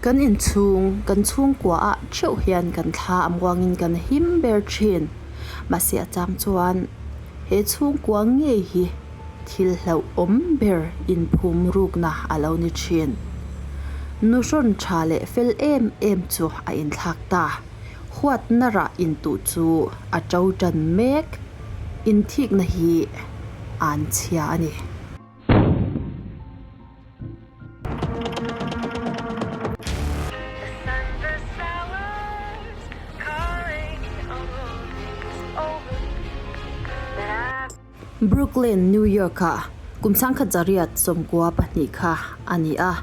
Kan inchhung, kan chhungkua ah theuh hian kan thla a muangin kan him ber thin. Mahse a chang chuan he chhungkua ngei hi thil hlauhawm ber inphum rukna a lo ni thin. Nuhrawn tha leh fel em em chu a inthlak ta. Huatna rah intuh chu a to tan mek. Inthikna hi an chhia a ni. Brooklyn, New York-ah kum 1992 kha a ni a.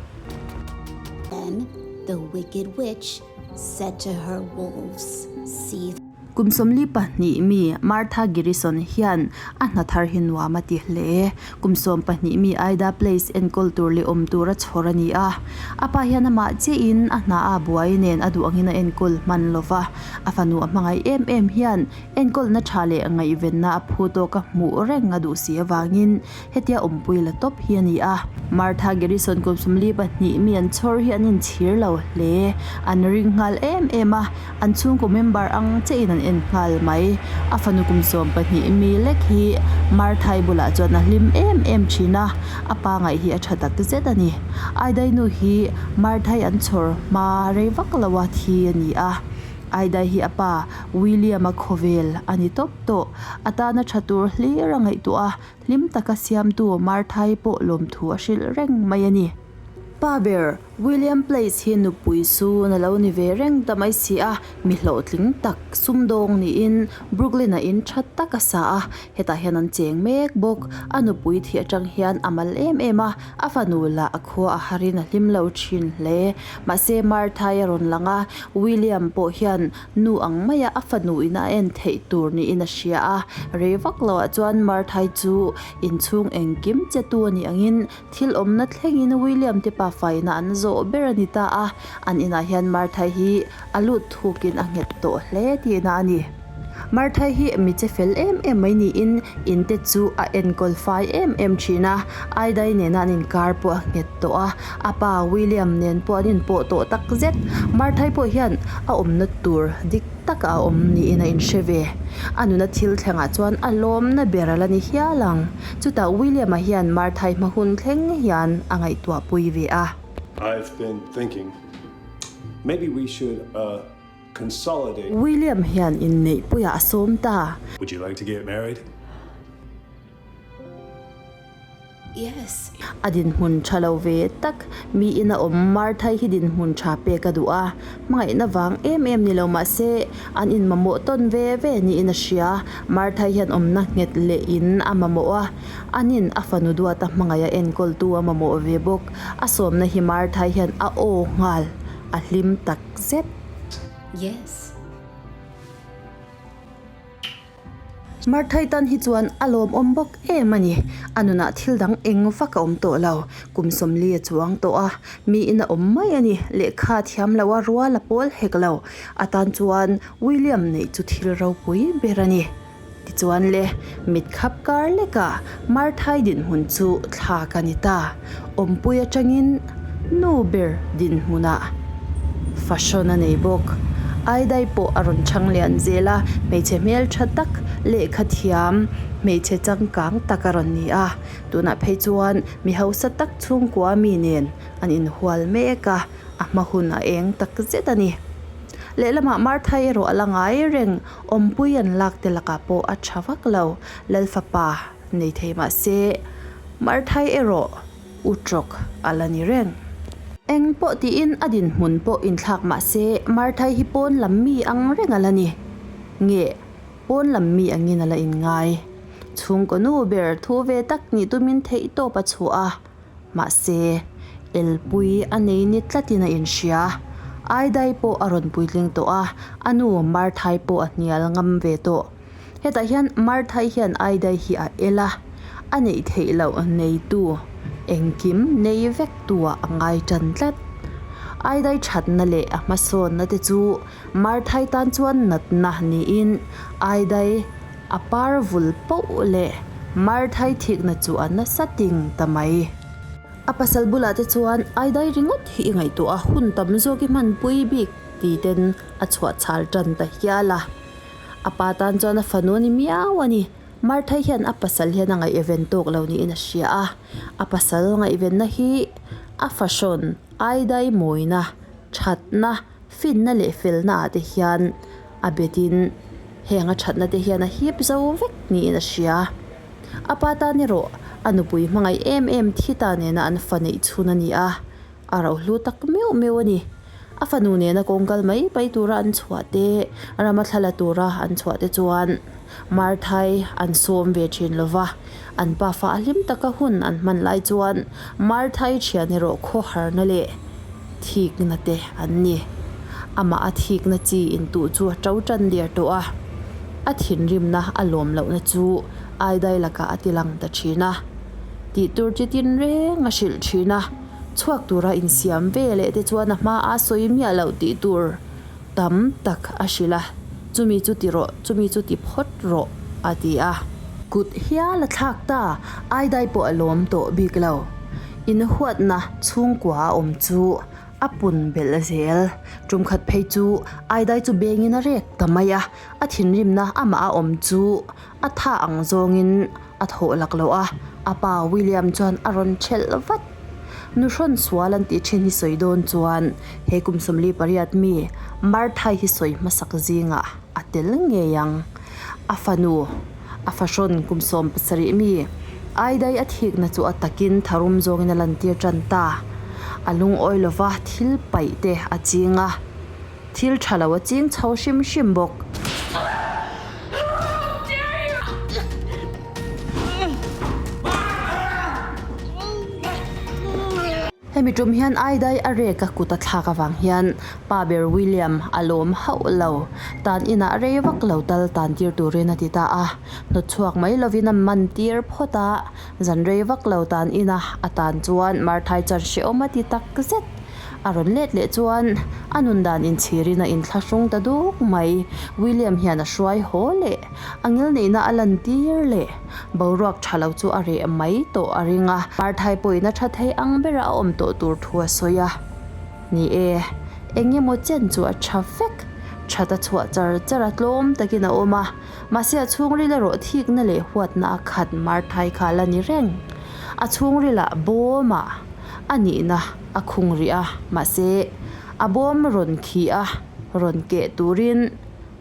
Then the wicked witch said to her wolves, See. Kum 42 mi Martha Garrison hian a hna thar hi nuam a ti hle. Kum 12 mi Ida Place enkawl tur leh awm tur a chhawr a ni a. A pa hian amah chiahin a hna a buai nen a duh angin a enkawl hman lo va. A fanu a hmangaih em em hian enkawlna tha leh ngaihvenna a phu tawk a hmuh reng a duh si avangin hetia awmpui la tawp hi a ni a. Martha Garrison kum 42 mi an chhawr hi an inchhir lo hle. An ring nghal em em a. An chhungkaw member ang chiahin an en nghal mai. A fanu kum 12 mi lek hi Marthai bulah chuan a hlim em em thin a, a pa ngaih hi a tha tak zet a ni. Aidai nu hi Marthai an chhawr hma rei vak lo a thi a ni a. Aidai hi a pa William-a khawvel a ni tawp tawh. A tana tha tur hlir a ngaihtuah a, hlim taka siamtu Marthai pawh lawmthu a hrilh reng mai a ni. Pa ber, William Place hi nupui su na lo ni ve reng ta mai si a, mi hlawhtling tak sumdawng niin Brooklyn-a in tha tak a sa a, hetah hian an cheng mek bawk. A nupui thih atang hian a mal em em a, a fanu lah a khua a harin a hlim lo thin hle. Mahse Martha-i a rawn lang a, William pawh hian nu ang maia a fanu in a en theih tur niin a hria a, rei vak loah chuan Martha-i chu inchhung engkim che tu a nih angin Thil awmna thlengin William te pafa ina an zawh ber a ni ta a, an inah hian Martha hi a lut thukin a nghet tawh hle tihna a ni. Martha hi mi che fel em em mai niin in te chu a enkawl fai em em thin a, Aidai nena an inkar pawh a nghet tawh a, a pa William nen pawh an inpawh tawh tak zet. Martha pawh hian a awmna tur dik tak a awm niin a inhre ve. A nuna thil thlengah chuan a lawmna ber a la ni hial ang. Chutah William-a hian Martha-i hma hun thleng hian a ngaihtuahpui ve a. I've been thinking maybe we should uh consolidate. William hian inneihpuiah a sawm ta. Would you like to get married? Yes. A dinhmun tha lo ve tak. Mi ina awm Martha-i hi dinhmun tha pek a duh a, hmangaihna vang em em ni lo mahse an inmamawh tawn ve ve niin a hria. Martha-i hian awmna nghet leh in a mamawh a, anin a fanu duata hmangaih a enkawltu a mamawh ve bawk. A sawmna hi Martha-i hian a aw nghal, a hlim tak zet. Yes. Marthai tan hi chuan a lawmawm bawk em a ni. A nunah thil dang eng vak a awm tawh lo. Kum 40 a chuang tawh a, miin a awm mai a ni. Lehkha thiam lo a rual a pawl hek lo. A tan chuan William neih chu thil ropui ber a ni. Tichuan le, mit khap kar lekah Marthai dinhmun chu thlak a ni ta. Awmpui atangin nu ber dinhmunah fashion a nei bawk. Aidai pawh a rawn chhang lian zel a, hmeichhe hmeltha tak, lehkha thiam, hmeichhe changkang tak a rawn ni a. Tunah phei chuan mi hausa tak chhungkua mi nen an inhual mek a, a hma hun a eng tak zet a ni. Lehlamah Martha erawh a la ngai reng, awmpui an lak te lakah pawh a tha vak lo, Lalfapa nei thei mahse Marthai erawh Utrawk a la ni reng. Eng pawh tiin a dinhmun pawh inthlak mahse Marthai hi pawn lam mi ang reng a la ni. Nge pawn lam mi angin a la inngai. Chhungkaw nu ber thu ve tak nih tumin theihtawp a chhuah a. Mahse elpui a nei ni tlatin a inhria. Aidai pawh a rawn puitling tawh a, a nu Marthai pawh a hnial ngam ve tawh. Hetah hian Marthai hian Aidai hi a el a, a neih theih loh neitu engkim nei vek tuah a ngai tan tlat. Aidai thatna leh a hmasawnna te chu Marthai tan chuan natna niin Aidai a par vul poh leh Marthai thikna chu a nasa ting ta mai. A pasal bulah te chuan Aidai ringawt hi i ngaihtuah a, hun tam zawk i hmanpui bik ti ten a chhuah chhal tan ta hial a. A pa tan chuan a fanu a ni miau a ni. Martha hian a pasal hian a ngaihven tawk lo niin a hria a, a pasal ngaihvenna hi a fahrawn Aidai mawina, thatna, finna leh felna ah te hian a betin heng a thatna te hian a hip zo vek niin a hria. A pa tan erawh a nupui hmangaih em em thi ta nena an fa neih chhun a ni a, a rohlu tak meuh meuh a ni. A fanu nena kawng kal mai mai tura an chhuah te, rama thla la tura an chhuah te chuan Marthai an sawm ve thin lo va, an pafa a hlim taka hun an hman lai chuan Marthai thian erawh khawharna leh thikna te an ni. Amah a thikna chi intuh chu a to tan der tawh a, a thinrimna a lawm lohna chu Aidai lakah a ti lang ta thin a, tih tur chi tinreng a hrilh thin a, chhuak tura insiam ve leh te chuan a hma a sawi miah loh tih tur tam tak a hrilh a, chumi chu ti rawh, chumi chu ti phawt rawh a ti a. Kut hial a thlak ta, Aidai pawh a lawm tawh bik lo. Inhuatna chhungkua a awm chu a pun belh zel. Tumkhat phei chu Aidai chu bengin a rek ta mai a, a thinrimna amah a awm chu a tha ang zawngin a thawh lak loh a, a pa William chuan a rawn thelh vat. Nuhrawn sual an tih thin hi sawi dawn chuan he kum 48 mi Martha hi sawi hmasak zingah a tel ngei ang. A fanu, a fahrawn kum 17 mi Aidai a thikna chu a takin tharum zawngin a lantir tan ta. A lungawi lova thil paih te a ching a. Thil tha lo a ching chho hrim hrim bawk. Hemi tum hian Aidai a rek a kut a thlak avang hian pa ber William a lawm hauh lo. Tan inah rei vak lo tal tan tir turin a ti ta a. Hnawt chhuak mai lovin a man tir phawt a, zan rei vak lo tan ina a tan chuan Marthai chuan hrehawm a ti tak zet. A rawn let leh chuan a nun dan inchhirin a inthlahrung ta duk mai. William hian a hruai haw leh a ngilneihna a lantir leh boruak tha lo chu a reh mai tawh a ring a. Marthai pawhin a tha thei ang bera a awm tawh tur thu a sawi a. Ni e, eng emaw chen chu a tha vek. That a chhuah char char a tlawm takin a awm a. Mahse a chhungril erawh thikna leh huatna a khat Marthai kha a la ni reng. A chhungrilah bawmah a nihna a khung rih a, mahse a bawm rawn khi a, rawn keh turin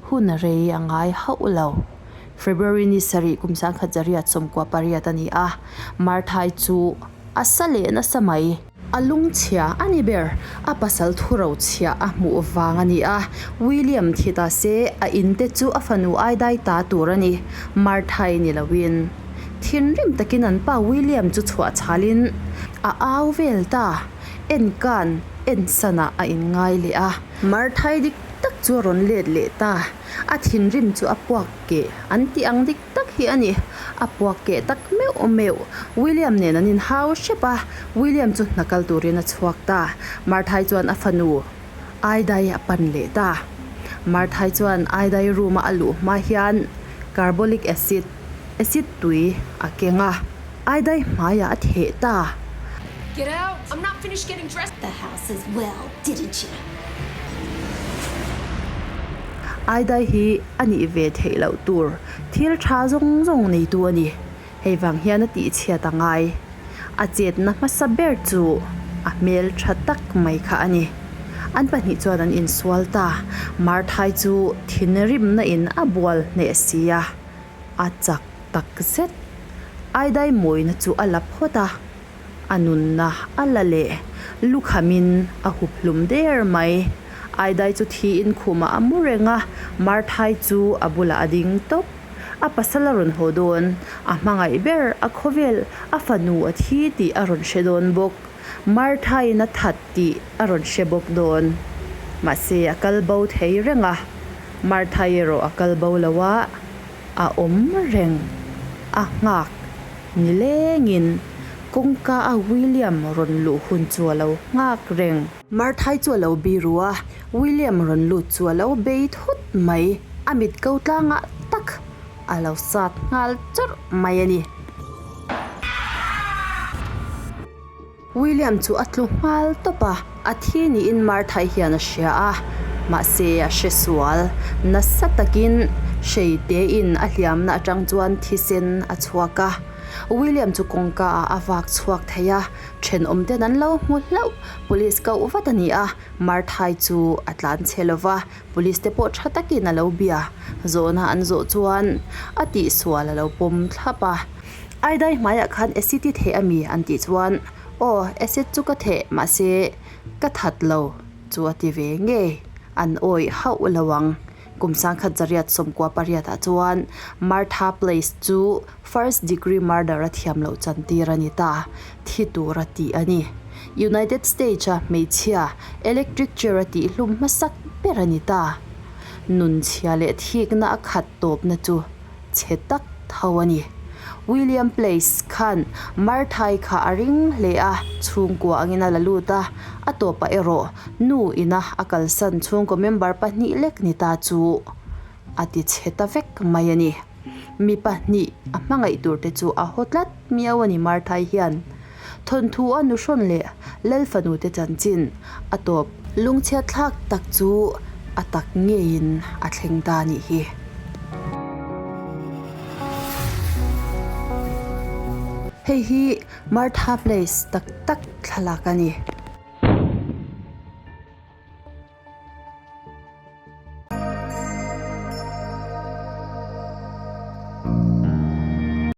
hun rei a ngai hauh lo. February ni sarih kum 1998 a ni a, Marthai chu a sa leh nasa mai. A lungchhia a ni ber, a pasal thuro chhia a hmuh vang a ni a, William thi ta se a in te chu a fanu ai dai ta tur a ni, Marthai ni loin. Thinrim takin an pa William chu chhuah chhalin a au vel ta, en kan en sanah a inngai leh a. Marthai dik tak chu a rawn let leh ta, a thinrim chu a puak keh an tih ang dik tak hi a ni. A puak keh tak meuh meuh. William nen an inhau hrep a, William chu hna kal turin a chhuak ta. Marthai chuan a fanu Aidai a pan leh ta. Marthai chuan Aidai room-a a luh hma hian carbolic acid, acid tui, a keng a, Aidai hmaiah a theh ta. Get out! I'm not finished getting dressed. The house as well, didn't you? Aidai hi a nih ve theih loh tur thil tha zawng zawng neitu a ni. Hei vang hian a tihchhiat a ngai. A chetna hmasa ber chu a hmel tha tak mai kha a ni. An pahnih chuan an insual ta. Marthai chu thinrimna in a bual hneh si a, a chak tak zet. Aidai mawina chu a la phawt a. A nunna a la leh lukhamin a hup hlum der mai. Aidai chu thiin khumah a mu reng a, Marthai chu a bulah a ding tawp. A pasal a rawn haw dawn, a hmangaih ber, a khawvel, a fanu a thi tih a rawn hre dawn bawk. Marthaiin a that tih a rawn hre bawk dawn. Mahse a kal bo thei reng a, Marthai erawh a kal bo lo a, a awm reng, a nghak. Nilengin kawngka a William rawn luh hun chu a lo nghak reng. Marthai chu a lo biru a, William rawn lut chu a lo bei thut mai. A mit ko tlangah tak a lo sat nghal chawrh mai a ni. William chu a tlu nghal tawp a, a thi niin Martha-i hian a hria a, mahse a hre sual. Nasa takin hreite-in a hliamna atang chuan thisen a chhuak a. William chu kawngka ah a vak chhuak thei a, thenawm ten an lo hmu hlauh. Police koh vat a ni a, Martha-i chu a tlan chhe lova, Police te pawh tha takin a lo bia. Zawhna an zawh chuan a tihsual a lo pawm thlap a. Aidai hmaiah khan acid i theh a mi? an tih chuan, Aw, acid chu ka theh, mahse ka that lo chu a ti ve ngei. An awih hauh lo ang. Kum sangkhat zariat sawmkua pariatah chuan Martha Place chu first degree murder a thiam loh chantir a ni ta. Thi tur a tih a ni. United States-a hmeichhia electric chair a tihhlum hmasak ber a ni ta. Nunchhia leh thikna a khat tawpna chu chhe tak tho a ni. William Place khan Marthai kha a ring hle a, chhungkua angin a la lut a, a tawpah erawh nu ina a kalsan chhungkaw member pahnih lek ni ta chu a ti chhe ta vek mai a ni. Mi pahnih a hmangaih tur te chu a haw tlat miau a ni Marthai hian. Thawnthu a nuhrawn leh Lal fanu te chanchin a tawp. Lungchhiat thlak tak chu a tak ngeiin a thleng ta a nih hi. Hei hi Martha Place tak tak thlalak a ni.